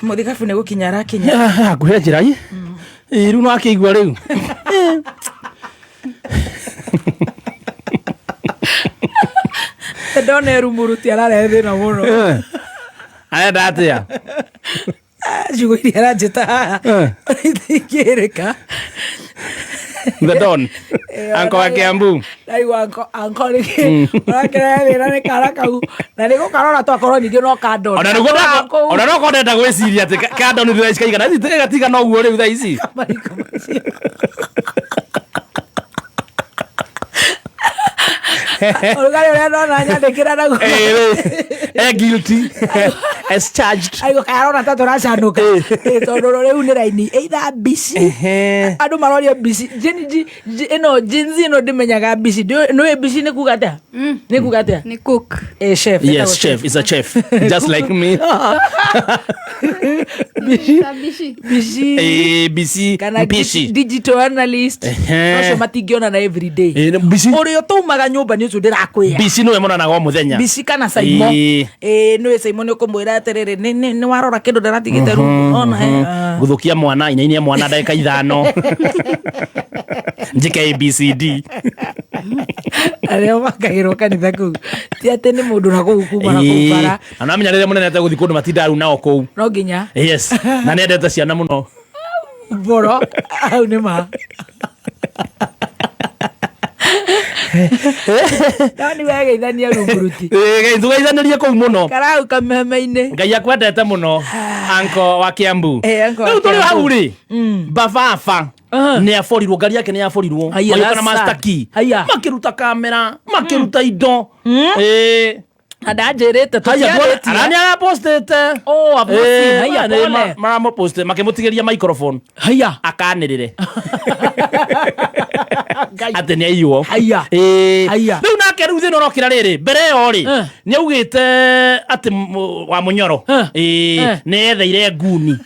Mũthikabu nĩ gũkinya arakinya. Hakuhĩ njĩra i. Ĩ, rĩu no akĩigua rĩu. Ndona erumuruti ararehe thĩna mũno. Arenda atĩa? Ciugo iria aranjĩta haha itingĩrĩka. The Don. Anko wa Kiambu. Ndaigua anko rĩngĩ ũrakĩrehe thĩna nĩ kara kau na nĩ gũkarora twakorwo ningĩ no kandona. Ona nĩguo ona no korwo ndenda gwĩciria atĩ kandoni thaa ici kaigana ici gatigana ũguo rĩu thaa ici. Mariko macio. Ũrugarĩ ũrĩa ndona nyandĩkĩra naguo. Eh, rĩ. Eh, guilty. As charged. Aigua kaĩ arona ta tũracanũka. Eh, tondũ rĩu nĩ raini either mbici Ehe. andũ maroria mbici ĩno jinsi ĩno ndĩmenyaga mbici. Nĩũĩ mbici nĩ kuga atĩa? Nĩ kuga atĩa? Nĩ cook. Eh, chef. Yes, chef is a chef, just like me. Mbici. Mbici. Mbici. Eh, BC, Kana mpishi. digital analyst. Ehe. Acio matingĩonana every day. Eh, nĩ mbici. Ũrĩa ũtaumaga nyũmba nĩ ũcio ndĩrakwĩra. BC nĩwe monanaga o mũthenya. Mbici kana Saimo. Ĩĩ. Ĩĩ nĩwe Saimo nĩ ũkũmwĩra atĩrĩrĩ nĩ warora kĩndũ ndĩratigĩte rungu. Ona he. Ah. Gũthũkia mwana, inainia mwana ndagĩka 5. Njĩke ABCD. Arĩa makagĩrwo kanitha kũu. Ti atĩ nĩ mũndũ na kũu kuma na kũu bara. Na namenya rĩrĩa mũnene ategũthiĩ kũndũ matindaga rĩu nao kũu. No nginya. Yes. Na nĩendete ciana mũno. Mboro. Hau nĩ ma. No nĩ wegeithania runguruti. Ĩĩ, tũgeithanĩrie kũu mũno. Karau kameme-inĩ. Ngai akwendete mũno. Anko wa Kiambu. Eh, uncle wa Rĩu tũrĩ Kiambu. hau rĩ. Bababa nĩ aborirwo ngari yake nĩ yaborirwo. Haiya, Magĩũka na that's master sad. key. Haiya. Makĩruta kamera, makĩruta indo. Ĩĩ. Na ndanjĩrĩte Haiya, tũtiarĩtie. arani arapostĩte. Oh, I've not seen. Haiya, pole. Maramũposte makĩmũtigĩria microphone Haiya. akanĩrĩre Ngai. atĩ nĩ aiywo. Haiya. Ĩĩ. Haiya. Rĩu nake rĩu thĩna ũrokĩra rĩrĩ mbere ĩyo rĩ Eh. nĩ augĩte atĩ wa mũnyoro Eh. Ĩĩ, Eh. nĩ etheire nguni.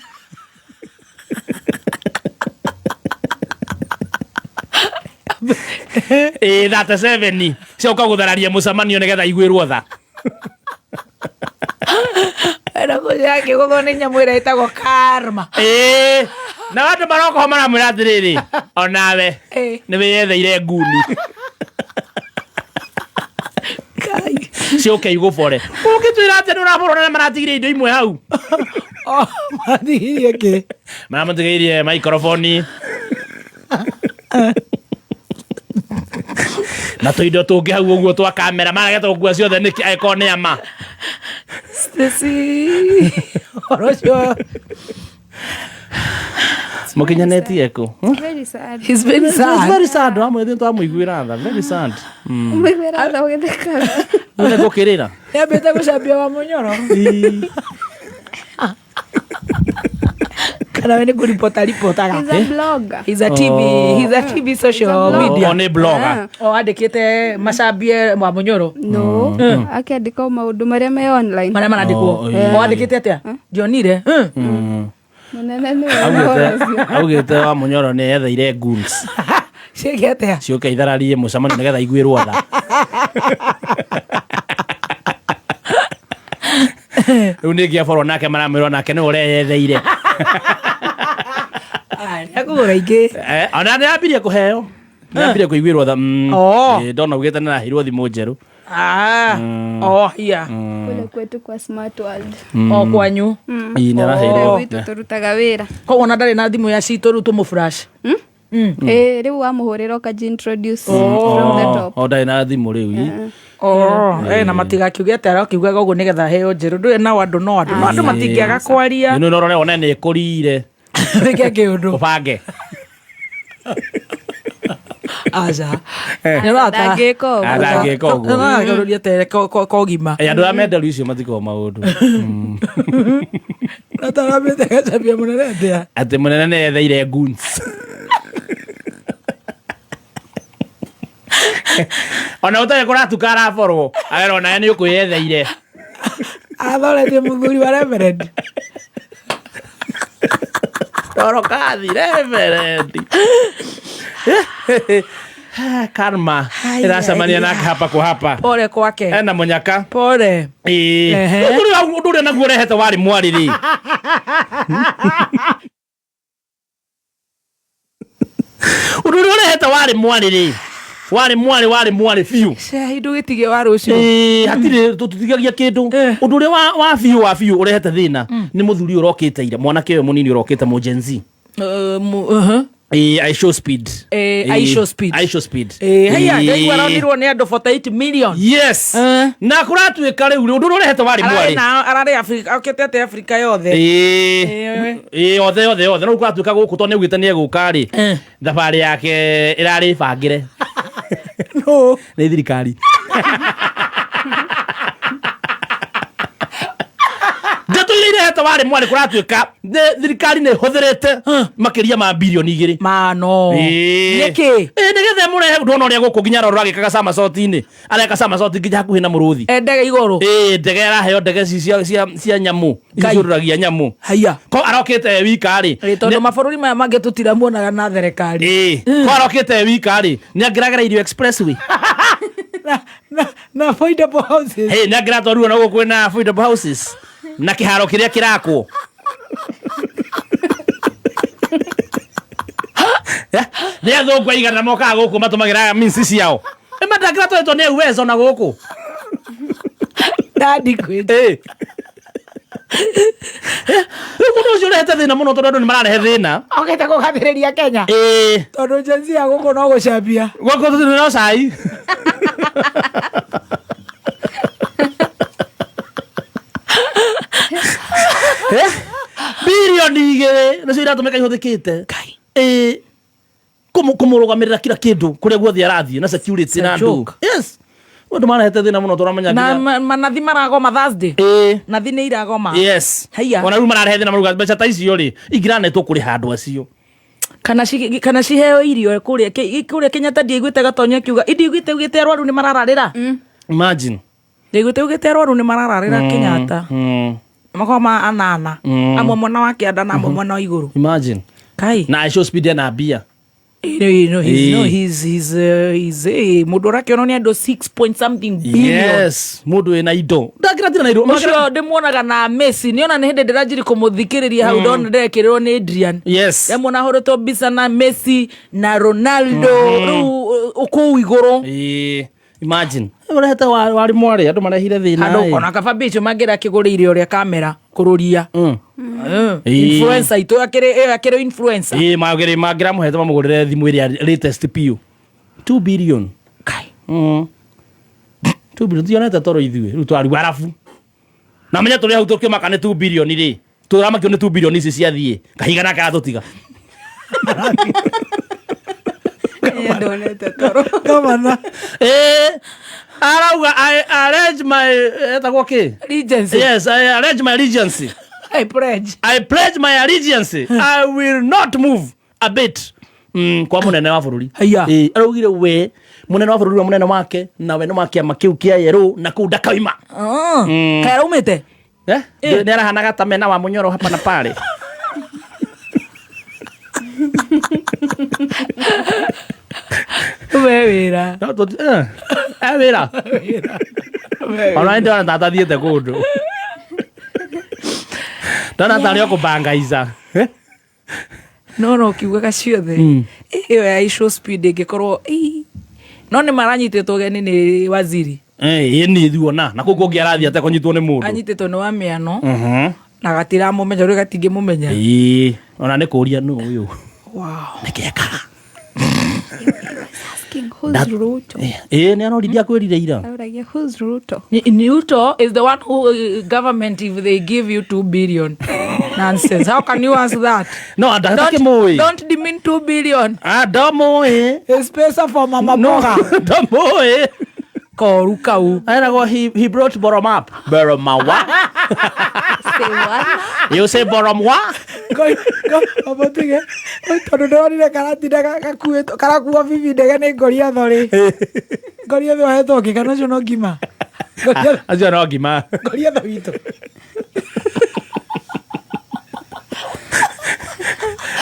Ĩĩ, 37 cioka gũthararia mũcemanio nĩgetha aiguĩrwo tha. Ena kũrĩa akĩgũthwo nĩ nyamũ ĩrĩa ĩtagwo karma. Ĩĩ, na andũ maroka ho maramwĩra atĩrĩrĩ onawe Ĩĩ. nĩ wĩyetheire nguni Kai. ciũke igũbore ũngĩtwĩra atĩ nĩ ũraborwo na maratigire indo imwe hau. Oh, matigirie kĩ? Maramũtigĩirie maikoroboni na tũindo tũngĩ hau ũguo twa kamera marageta gũkua ciothe nĩkĩ angĩkorwo nĩ ama. Stacy. Ũhoro ũcio. Mũkinyanĩtie kũ? Very sad. He's very It's sad. very sad. Wamwĩthĩ twamũiguĩra tha. Very sad. Mũiguĩra tha ũgĩthekaga. Nĩ gũkĩrĩra. Nĩambĩte gũcambia wa mũnyoro. Kana we nĩ kũripota ripotaga. He's a blogger. He's a TV, he's a TV social blogger. media. O nĩ blogger. O andĩkĩte macambie wa mũnyoro. No. Akĩandĩka o maũndũ marĩa me online. Marĩa marandĩkwo. Oh, yeah. O andĩkĩte atĩa? Ndionire. Mũnene nĩwe ũhoro ũcio. Augĩte wa mũnyoro nĩ etheire goons. Ciĩke atĩa? Ciũke ithararie mũcemanio nĩgetha aiguĩrwo tha. Rĩu nĩ ngĩaborwo nake maramwĩrwo nake nĩwe ũreyetheire. Ah, nĩakũgũra ingĩ. Eh, ona nĩ ambirie kũheo. Nĩ ambirie kũiguĩrwo tha. Oh. Eh, ndona augĩte nĩ araheirwo thimũ njerũ. Ah. Oh, hiya. Kule kwetu kwa smart world. O kwanyu. Ii, nĩ araheirwo. Gwitũ tũrutaga wĩra. Koguo ona ndarĩ na thimũ ya citũ rĩu tũmũ flash. Ĩĩ, rĩu wamũhũrĩra ũkanji introduce from the top. O ndarĩ na thimũ rĩu. ii. Oh, eh, na matigakiuge atĩ arakiugaga ũguo nĩgetha aheo njerũ. Ndũĩ nao andũ no andũ. No andũ matingĩaga kwaria. Nĩ ũrore one nĩ ĩkũrire. Wĩke kĩũndũ. Ũbange. Aca. Ndangĩka ũguo. Ah, ndangĩka ũguo. Nĩũrageria tere kogima. Eh, andũ arĩa menda rĩu icio matikoragwo maũndũ. Atarambĩte gacambia mũnene atĩa? Atĩ mũnene nĩ etheire goons. Ona ũtarĩ kũratuka araborwo. Arerwo nawe nĩ ũkwĩyetheire. Athoretie mũthuri wa reverend. Toro kathi reverend. Ah, karma Haya, ĩracemania nake hapa kwa hapa Pole kwake. Ena mũnyaka. Pole. Ĩĩ. Ehe. Ũndũ ũrĩa naguo ũrehete warĩ mwarĩ rĩ, ũndũ ũrĩa ũrehete warĩ mwarĩ rĩ, warĩ mwarĩ, warĩ mwarĩ biũ. Cai ndũgĩtige wa rũciũ. Ĩĩ, hatirĩ tũtitigagia kĩndũ. Eh. Ũndũ ũrĩa wa biũ, wa biũ ũrehete thĩna nĩ mũthuri ũyũ ũrokĩte ira, mwanake ũyũ mũnini ũrokĩte mũgenzi. Uh-huh. Ĩĩ, I show speed. Ĩĩ, Ĩĩ, I show speed. I show speed. Eh, haya, Ĩĩ. ndaigua aronirwo nĩ andũ 48 million. Yes. Eh. Na kũratuĩka rĩu rĩ, ũndũ ũrĩa ũrehete warĩ Ararĩ mwarĩ na ararĩ Afrika, okĩte atĩ Afrika yothe. Ĩĩ. Ĩĩ. Ĩĩ, othe othe othe, no kũratuĩka gũkũ tondũ nĩaugĩte nĩegũka rĩ, Eh. thabarĩ yake ĩrarĩ bangĩre No. nĩ thirikari. Ndeto iria irehete warĩ mwarĩ, kũratuĩka thirikari nĩ ĩhũthĩrĩte makĩria ma birioni 2. Mano. Nĩkĩ? Ĩĩ, nĩgetha ĩmũrehe. Ndona ũrĩa gũkũ nginya rora agĩkaga samasoti-inĩ, areka samasoti nginya hakuhĩ na mũrũthi. Endege igũrũ. Ĩĩ, ndege araheo, ndege ici cia nyamũ ici Ngai. ciũrũragia nyamũ. Haya. Ko arokĩte e wika rĩ. Ĩ, tondũ mabũrũri maya mangĩ tũtiramuonaga na thirikari. Ĩĩ, ko arokĩte e wika rĩ, nĩ angĩragereirio expressway. Na affordable houses. Hey, nĩ angĩratwarirwo na gũkũ kwĩna affordable houses na kĩharo kĩrĩa kĩrakwo. Nĩ athũngũ aigana mokaga gũkũ matũmagĩra means ciao? Ĩma ndangĩratwaritwo nĩ uwezo na gũkũ. Dadi kwĩ. Ĩĩ. Rĩu mũndũ ũcio ũrehete thĩna mũno tondũ andũ nĩ mararehe thĩna. Okĩte kũgathĩrĩria Kenya. Ĩĩ. Tondũ Gen Z ya gũkũ no gũcambia. Gũkũ tũtirĩ no cai. Eh? Birioni 2 nĩcio iratũmĩka ihũthĩkĩte. Ngai. Ĩĩ. Kũmũrũgamĩrĩra kila kĩndũ kũrĩa guothe arathiĩ na security It's a na andũ. joke. Yes. Andũ marehete thĩna mũno tũramenya Na nginya. manathi maragoma Thursday. Ĩĩ. Nathi nĩ iragoma. Yes. Haiya. Ona rĩu mararehe thĩna maruga mbeca ta icio rĩ ingĩranetwo kũrĩha andũ acio. Kana ciheo irio kũrĩa kũrĩa Kenyatta. Ndiaiguĩte Gatonyo akiuga, ndiaiguĩte ugĩte arwaru nĩ marararĩra. Imagine. Ndiaiguĩte ugĩte arwaru nĩ marararĩra Kenyatta. Makorwo ma anana. Amwe mwena wa kĩanda na amwe mwena wa igũrũ. Imagine. Kai. Na I show speed ena mbia. No, he's, no, Eh. he's, mũndũ ũrakĩonwo nĩ andũ 6 point something billion. Yes, mũndũ wĩna indo ndangĩratira na indo. Ũcio ndĩmuonaga na Messi, nĩona nĩ hĩndĩ ndĩranjiri kũmũthikĩrĩria hau ndona ndekĩrĩrwo nĩ Adrian. Yes. Ndĩmuona ahũrĩtwo mbica na Messi na Ronaldo rĩu kũu igũrũ. Ĩĩ, imagine ũrehete warĩ mwarĩ, andũ marehire thĩna. Andũ ĩ. ona kaba bicho mangĩra akĩgũrĩire ũrĩa kamera kũrũria. Ĩĩ. Influencer itũ akĩrĩ ĩyo akĩrĩ influencer. Ĩĩ, magĩrĩ mangĩramũhete mamũgũrĩre thimũ ĩrĩa latest biũ, 2 billion. Kai. 2 billion tionete toro ithuĩ rĩu twarigwo arabu na menya tũrĩ hau tũkĩmaka nĩ 2 billion rĩ, tũramakio nĩ 2 billion ici ciathiĩ kahiga nake aratũtiga. Ndonete toro. Gavana. Ĩĩ, arauga I arrange my, etagwo kĩ? Regency. Yes, I arrange my allegiance. I pledge. I pledge my allegiance. I will not move a bit. Kwa munene wa bururi. Haiya. Ĩĩ, araugire we munene wa bururi wa munene wake na we nĩ wa kĩama kĩu kĩa yerũ na kũu ndakaima. Kaĩ araumĩte? Eh? Nĩ arahanaga ta mena wa mũnyoro hapa na pale. We wĩra. No, eh, wĩra. Ona nĩ ndona tata thiĩte kũndũ. Ndona tarĩ o kũbangaica. Eh? No ũkiugaga ciothe ĩyo ya issue speed ĩngĩkorwo ii. No nĩ maranyitĩtwo ũgeni nĩ waziri. Eh, ĩĩ nĩ thuona na kũu kũngĩ arathiĩ atekũnyitwo nĩ mũndũ. Anyitĩtwo nĩ wa mĩano na gatiramũmenya rĩu gatingĩmũmenya. Ĩĩ, ona nĩ kũria nũ ũyũ. Wow. Nĩkĩ ekaga? Asking who's Ruto. Ĩĩ, nĩ aroririe akwĩrire ira. Arauragia who's Ruto. Ruto is the one who government if they give you 2 billion. Nonsense. How can you ask that? No, ndakĩmũĩ. Don't demean 2 billion. Ah, ndamũĩ. It's pesa for mama No, ndamũĩ. Koru kau. Eragwo he brought bottom up. Bottom wa? Say what? You say bottom wa? Obotige tondå ndonire karatinda gakuĩtwo karakua bibi ndege nĩ ngoriatho rĩ, ngoriatho ahetwo kĩ kana ũcio no ngima? Acio no ngima. Ngoriatho witũ.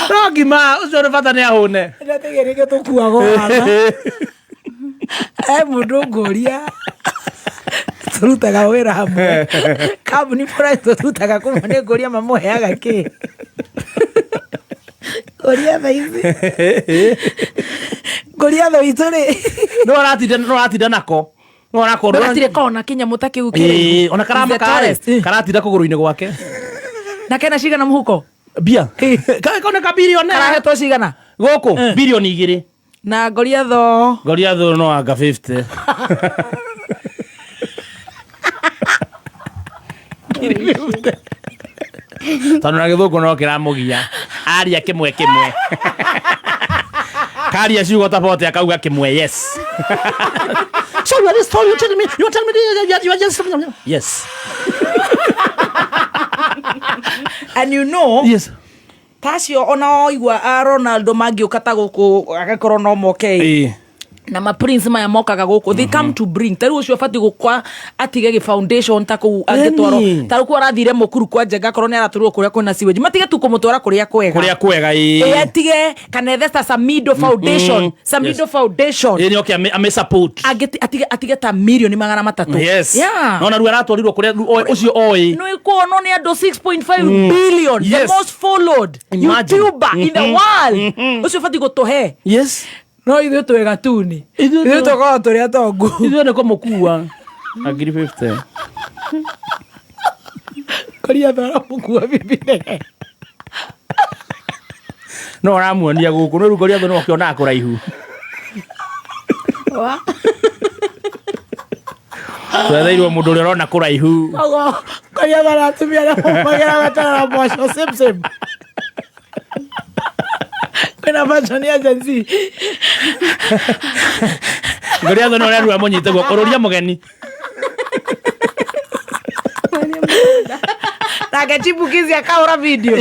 No ngima, ũcio nĩ bata nĩ ahũne. Ndatige rĩngĩ tũkuagwo hana. He mũndũ ngũria tũrutaga wĩra hamwe kambuni bũra tũrutaga kũmwe nĩ ngũria mamũheaga kĩ ngũria tha ici ngũria tha witũ rĩ No aratinda no aratinda nako. No arakorwo. Gatirĩ kona kĩnyamũ ta kĩu kĩraihu. Ĩĩ, ona karama Is the kare tallest. karatinda kũgũrũ-inĩ gwake. Na kena cigana mũhuko? Mbia. Kaoneka bilionea. Karahetwo cigana? Gũkũ bilioni 2. Na Goliatho. Goliatho no anga 50. Tondũ na gĩthũngũ no kĩramũgia aria kĩmwe kĩmwe karia ciugo ta bote akauga kĩmwe yes. So you are this story, you telling me, you are telling me you are just yes. And you know, Yes. tacio ona oigua a Ronaldo mangĩũka ta gũkũ agĩkorwo no moke Ĩĩ. na ma prince maya mokaga gũkũ they come to bring ta rĩu ũcio abatiĩ gũkwa atige gĩ foundation ta kũu angĩtwarwo Ĩni. ta rĩu kũu arathire mũkuru kwa njenga akorwo nĩ aratũrwo kũrĩa kwĩna sewage matige tu kũmũtwara kũrĩa kwega Kũrĩa kwega ĩĩ. Ĩĩ, atige kana ethe ta Samido Foundation Samido Yes. Foundation Ĩĩ nĩ oke ame support. Angĩti- atige atige ta mirioni 300 Yes. yeah. No na rĩu aratwarirwo kũrĩa rĩu ũcio oĩ. nä kuonwo nä andå 6.5 billion the Yes. most followed Imagine. youtuber in the world å cio batiä gå tå he Yes. No ithuĩ twĩ gatuni Ithuĩ ithuĩ tũkoragwo tũrĩ atongu Ithuĩ nĩ kũmũkua. Na ngiri 50. Goliatho aramũkua bibi ndege. No aramuonia gũkũ no rĩu Goliatho no akĩonaga kũraihu. Wa. Twetheirwo mũndũ ũrĩa ũrona kũraihu. Koguo Goliatho na atumia arĩa maumagĩra gweterera mboco same same. Kwĩna fashion ya Gen Z. Goliatho no ũrĩa rĩu amũnyite guoko ũrũria mũgeni. Nake chipukizi akaũra video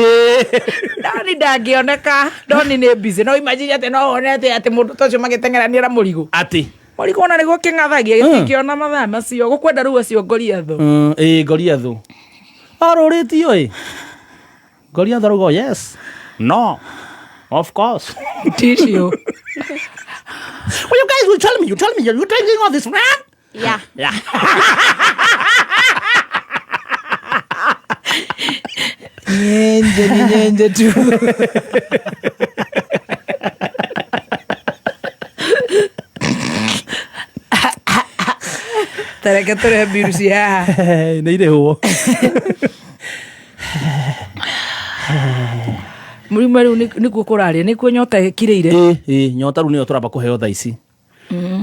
Doni ndangĩoneka Doni nĩ busy no imagine atĩ no wone atĩ atĩ mũndũ ta ũcio magĩteng'erania na mũrigo Atĩ. Mũrigo ona nĩguo kĩng'athagia gĩtingĩona mathaa macio gũkwenda rĩu acio Goliatho Ĩĩ Goliatho. Arũrĩtio ĩ. Goliatho arauga yes. No. Of course. Ticio Well, you guys will tell me, you tell me, you're drinking all this, man. Yeah. Yeah. Nyenje ni nyenje tu. Tareke tũrehe mbiru ci haha Nĩ irĩhwo. Mũrimũ rĩu nĩkuo kũrarĩa nĩkuo nyota ĩkirĩire Ĩĩ, ĩĩ, nyota rĩu nĩyo tũramba kũheo thaa ici.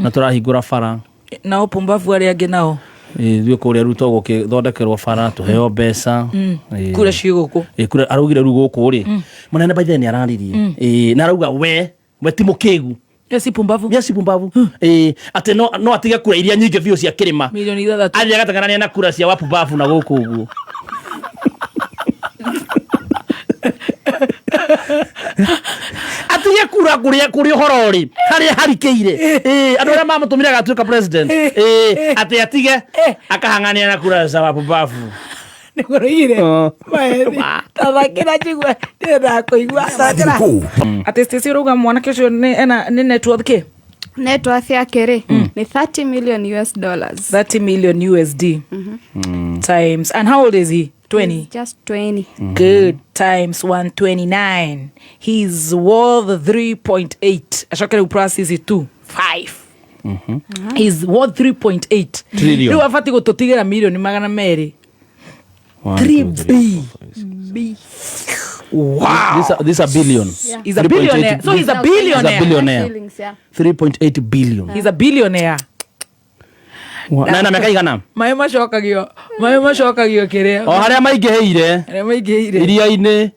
Na tũrahingũra bara. Nao pumbavu arĩa angĩ nao Ĩĩ, ithuĩ kũrĩa rĩu tũgũkĩthondekerwo bara tũheo mbeca. Ĩĩ. kura ciĩ gũkũ Ĩĩ, kura araugire rĩu gũkũ rĩ mũnene by the way nĩ araririe. Ĩĩ, na arauga we ti mũkĩgu. si pumbavu Yes, pumbavu. Ĩĩ, atĩ no atige kura iria nyingĩ biũ cia kĩrĩma. milioni 6 Athiĩ agateng'erania na kura cia wapumbavu na gũkũ ũguo. Atige kura kũrĩa kũrĩa ũhoro ũrĩ harĩa harikĩire. Ĩĩ, andũ arĩa mamũtũmire agatuĩka president. Ĩĩ, atĩ atige akahang'ania na kura cia wapumbavu. Nĩguo rũigire. Mahethi. Tathakĩra njigue ndĩrendaga kũigua. Thakĩra. Atĩ Stacy ũrauga mwanake ũcio nĩ ena nĩ net worth kĩ Net worth yake rĩ nĩ 30 million US dollars. 30 million USD times and how old is he 20 He's just 20. Good times 129 he's worth 3.8 acoke rĩu plus is 2 5 He's worth 3.8 Trillion. rĩu abatiĩ gũtũtigĩra milioni 200 3 B B. Wow. This a billion. Yeah. He's a 3.8 billionaire. So he's a Now, billionaire. He's a billionaire. Shillings, yeah. 3.8 billion. He's a billionaire. Na na mĩaka igana? Maĩ macokagio kĩrĩa O harĩa maingĩhĩire arĩa maingĩhĩire iria-inĩ.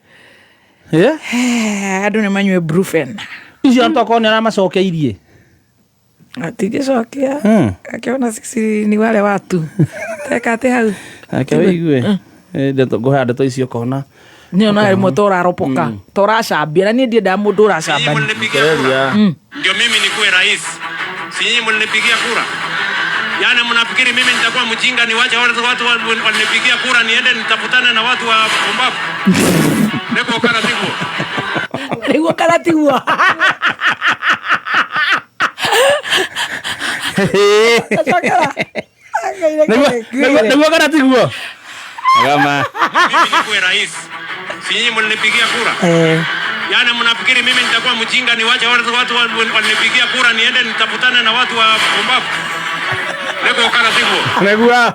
Eh? Andũ nĩ manyue brufen Icio tokorwo nĩ aramacokeirie. Atingĩcokia Hmm. akĩona sisi ni wale watu teka atĩ hau Ake wĩigue. Eh, ndeto ngũhea ndeto icio ũkona. nĩona rĩmwe ta ũraropoka ta ũracambia na niĩ ndiendaga mũndũ Nyinyi ũracambania mlinipigia kura ndio mimi nikuwe rais, si nyinyi mlinipigia kura? Yaani mnafikiri mimi nitakuwa mjinga niwache wale watu walinipigia kura niende nitafutane na watu wa pumbavu? Niko kana sivyo? Nĩguo kana tiguo. Cokera. Nĩguo kana tiguo? Agama. Mimi nikuwe rais, si nyinyi mlinipigia kura? Yaani mnafikiri mimi nitakuwa mjinga niwache watu walinipigia kura niende nitafutane na watu wa pumbavu? Nĩguo kana tiguo? Nĩguo.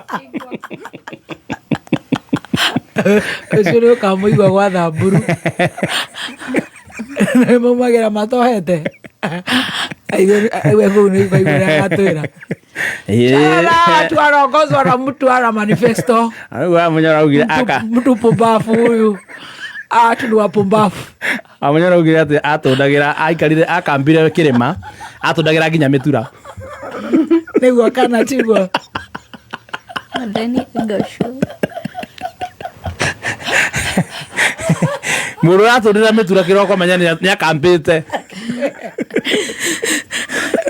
Ũcio nĩ ũkamũigua gwa Thamburu. Nĩ maumagĩra matohete. Aigue kũu nĩ ũkaigua ũrĩa agatwĩra. Watu wanaongozwa na mtu ana manifesto. Rĩu Wamunyoro augire aka. Mtu pumbafu huyu. Watu ni wapumbafu. Wamunyoro augire atĩ atũndagĩra aikarire akambire kĩrĩma atũndagĩra nginya mĩtura. Nĩguo kana tiguo? Madhani Gosho. Mũndũ ũratũndĩra mĩtura kĩroko menya nĩ akambĩte.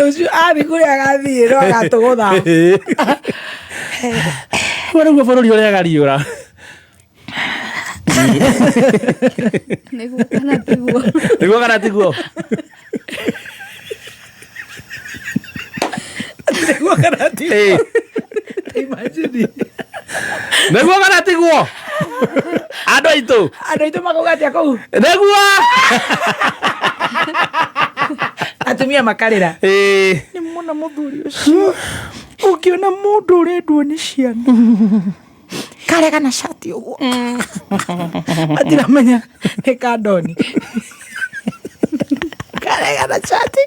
Ũcio athiĩ kũrĩa agathiĩ no agatũgũtha. Ũguo nĩguo bũrũri ũrĩa agariũra. Nĩguo kana tiguo? Nĩguo kana tiguo? Nĩguo kana tiguo? Imagine. Nĩguo kana tiguo? Andũ aitũ. Andũ aitũ makauga atĩa kũu? Nĩguo. Atumia makarĩra. Nĩ mũna mũthuri ũcio. Ũngĩona mũndũ ũrendwo nĩ ciana. Karega na cati ũguo. Matiramenya nĩ kandoni. Karega na cati.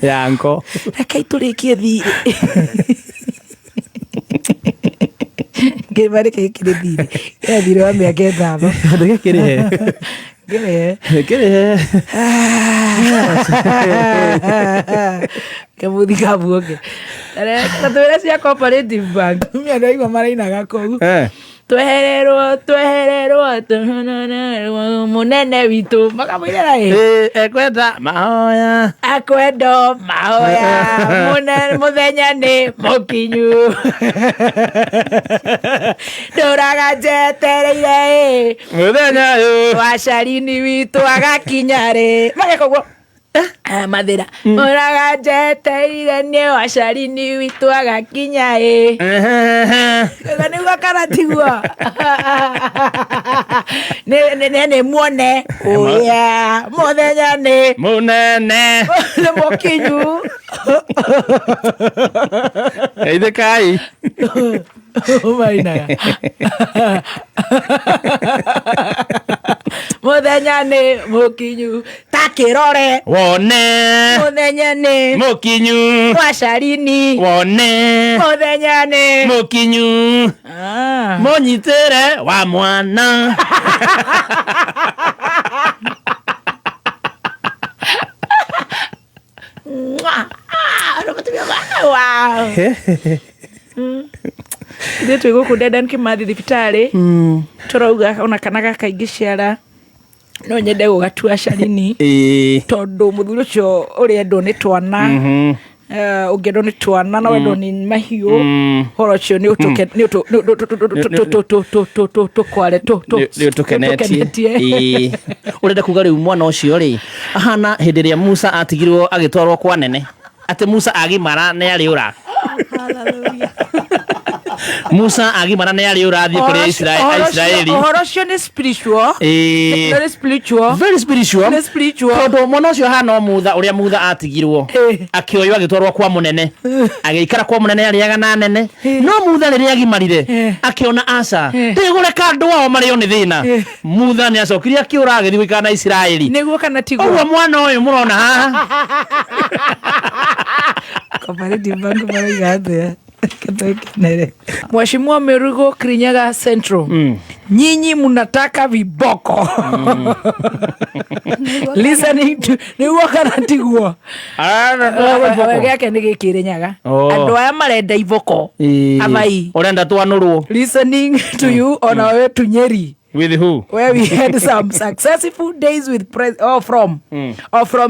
Yanko. Reke itũrĩkie thirĩ. Ngĩma nĩkĩ gĩkĩrĩ thirĩ. Kĩrĩ thirĩ wa mĩaka ĩtano. Ndĩgĩkĩrĩhe. Ngĩrĩhe. Ngĩrĩhe. Kamuthi kabuonge. Na twĩre cia Cooperative Bank. Atumia ndaigua marainaga kũu. Twehererwo twehererwo munene witũ makamũinĩra ĩ. Ekwenda mahoya. Akwendo mahoya mũthenya nĩ mũkinyu. Ndũraga njetereire ĩ. Mũthenya ũyũ. Wacarini witũ agakinya rĩ. Mageka ũguo. Mathĩra. Ũraga njetereire nĩ wacarini witũ agakinya ĩ. Ũguo nĩguo kana tiguo? Nĩ muone. Ũya mũthenya nĩ mũnene. Nĩ mũkinyu. Geithĩkai. Mainaga. Mũthenya nĩ mũkinyu. Ta kĩrore. Wone. Mũthenya nĩ mũkinyu. Wacarini. Wone. Mũthenya nĩ mũkinyu. Mũnyitĩre wa mwana. Wow. Ithuĩ twĩ gũkũ Dedan Kimathi thibitarĩ tũrauga ona kana gaka ingĩciara no nyende gũgatua Carini tondũ mũthuri ũcio ũrendwo nĩ twana ũngĩendwo nĩ twana na wendwo nĩ mahiũ ũhoro ũcio nĩ ũtũkware nĩ ũtũkenetie. Ũrenda kuga rĩu mwana ũcio rĩ ahana hĩndĩ ĩrĩa Musa atigirwo agĩtwarwo kwa nene atĩ Musa agimara nĩ arĩũra. Musa agimara nĩ arĩũra athiĩ kũrĩ Aisiraeli. Ũhoro ũcio nĩ spiritual. Very spiritual. Very spiritual. Very spiritual. Tondũ mwana ũcio ahana o Mutha ũrĩa Mutha atigirwo akĩoywo agĩtwarwo kwa mũnene agĩikara kwa mũnene arĩaga na nene no Mutha rĩrĩa agimarire akĩona aca ndĩgũreka andũ ao marĩo nĩ thĩna. Mutha nĩ acokire akĩũra agĩthiĩ gũikara na Isiraeli. Nĩguo kana tiguo? Ũguo mwana ũyũ mũrona haha. Cooperative Bank marauga atĩa? Mheshimiwa Merigo Kirinyaga Central. Nyinyi mnataka viboko. Listening to nĩguo kana tiguo? Gĩake nĩ gĩkĩrĩnyaga. Andũ aya marenda iboko. Abai. Ũrenda twanũrwo. Listening to you on our way to Nyeri. With who? Where we had some successful days with from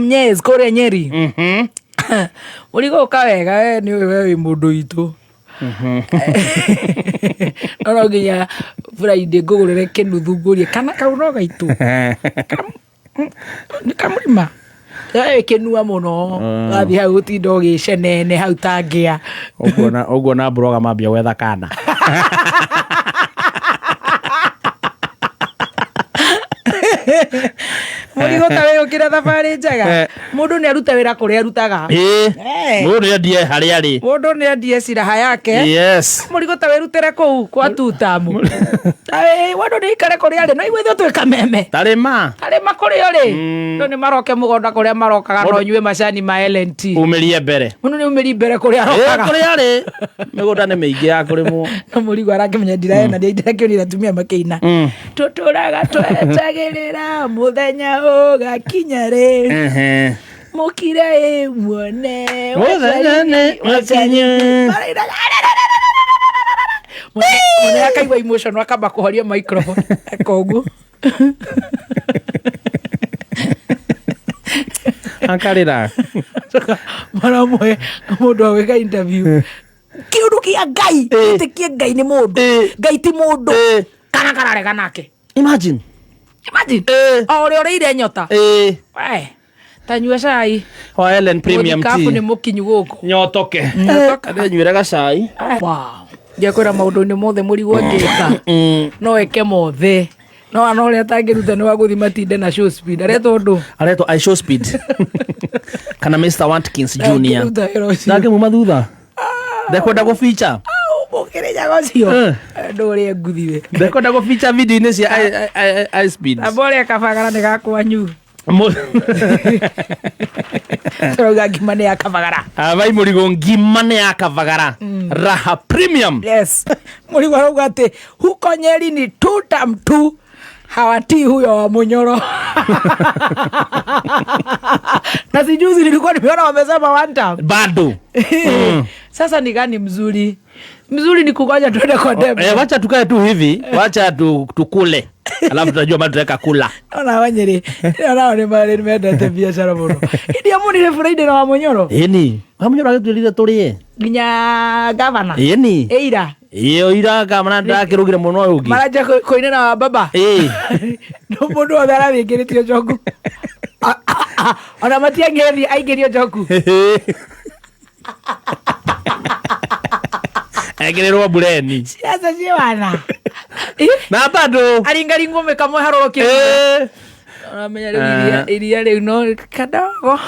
Nyeri, kũrĩa Nyeri. Mũrigo ũka wega we nĩ ũĩ we wĩ mũndũ witũ. No nginya Friday ngũgũrĩre kĩnuthu ngũrie kana kau no gaitũ. Nĩ kamũrima. Ĩkĩnua mũno wathiĩ hau ũtinda ũgĩcenene hau tangĩa. Ũguo na mburoga mambia gwetha kana. Mũrigo ta wĩyũkĩra thabarĩ njega. Mũndũ nĩ arute wĩra kũrĩa arutaga. Ĩĩ. Eh. Mũndũ nĩ endie harĩa arĩ. Mũndũ nĩ endie ciraha yake. Yes. Mũrigo ta wĩrutĩre kũu kwa tutamu. Mũndũ nĩ aikare kũrĩa arĩ. No igue ithuĩ twĩ kameme. Tarĩma. Tarĩma kũrĩa ũrĩ. Andũ nĩ maroke mũgũnda kũrĩa marokaga no nyue macani ma L&T. Umĩrie mbere. Mũndũ nĩ umĩri mbere kũrĩa Ĩĩ, arokaga. kũrĩa arĩ. Mĩgũnda nĩ mĩingĩ ya kũrĩmwo. No mũrigo arakĩmenya ndiraena ndirakĩonire atumia makĩina. Tũtũraga twetagĩrĩra mũthenya ũgakinya rĩ. Ehe. Mũkire ĩ muone. Mũthenya nĩ mũkinyu. Mũnene akaigua emotion akamba kũhoria microphone akoguo. Akarĩra. Maramũhe mũndũ wa gwĩka interview. Kĩũndũ kĩa Ngai, ĩtĩkie Ngai nĩ mũndũ. Ngai ti mũndũ. Kana kararega nake. Imagine. Imagine. O ũrĩa ũrĩire nyota. We, ta nyua cai. Wa Ellen Premium Mũthikabu nĩ Tea. mũkinyu gũkũ. Nyotoke. Nyotoka. Ndenyuĩre gacai. Wow. Ndiakwĩra maũndũ-inĩ mothe mũrigo angĩka. No eke mothe. No ana ũrĩa atangĩruta nĩ wa gũthiĩ matinde na show speed. Aretwo ũndũ. Aretwo I Show Speed. Kana Mr. Watkins Junior. Ndangĩruta wĩra ũcio. Ndangĩmuma thutha. Ndekwenda gũficha. Mũkĩrĩnyaga ũcio. Andũ ũrĩa nguthiwe. Ndekwenda gũficha video-inĩ cia I Speed. Amba ũrĩa kabagara nĩ gakwanyu. Tũrauga ngima nĩ ya kabagara. Abai mũrigo ngima nĩ ya kabagara. Raha Premium. Yes. Mũrigo arauga atĩ huko Nyeri ni two tam two hawatii huyo wa Munyoro. Na sijuzi nilikuwa nimeona wamesema one time. Bado. Sasa ni gani mzuri? Mzuri ni kungoja tuende kwa debe. Wacha tukae tu hivi, wacha tukule. Alafu tutajua bado tutaweka kula. Ona wanyeri, ona nĩ marĩ mendete biacara mũno. Iria munire Friday na wa Munyoro. Ĩni. Wa Munyoro agĩtwĩrire tũrĩe. Nginya gavana. Ĩni. Ĩira. Ĩyo ira gavana ndakĩrũgire mũno ũyũ ũngĩ. Maranja kũinĩra wa baba. Ĩĩ. No mũndũ wothe arathingĩrĩtio njoku. Ona matiangĩthi aingĩrio njoku. Ekĩrĩrwo mbureni. Siasa ciĩ wana. Na bado. Aringaringwo mĩkamwe harũrũkio. Ũramenya rĩu iria rĩu no kadogo.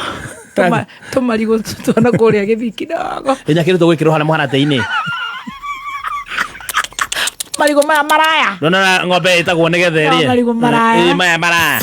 Tũmarigũ twana kũrĩa gĩthii kidogo. Ĩnyakĩrĩtwo gwĩkĩrwo harĩa mũharatĩ-inĩ. Marigũ maya maraya. Ndona ng'ombe ĩtagwo nĩgetha ĩrĩe. Marigũ maraya. Ĩĩ, maya maraya.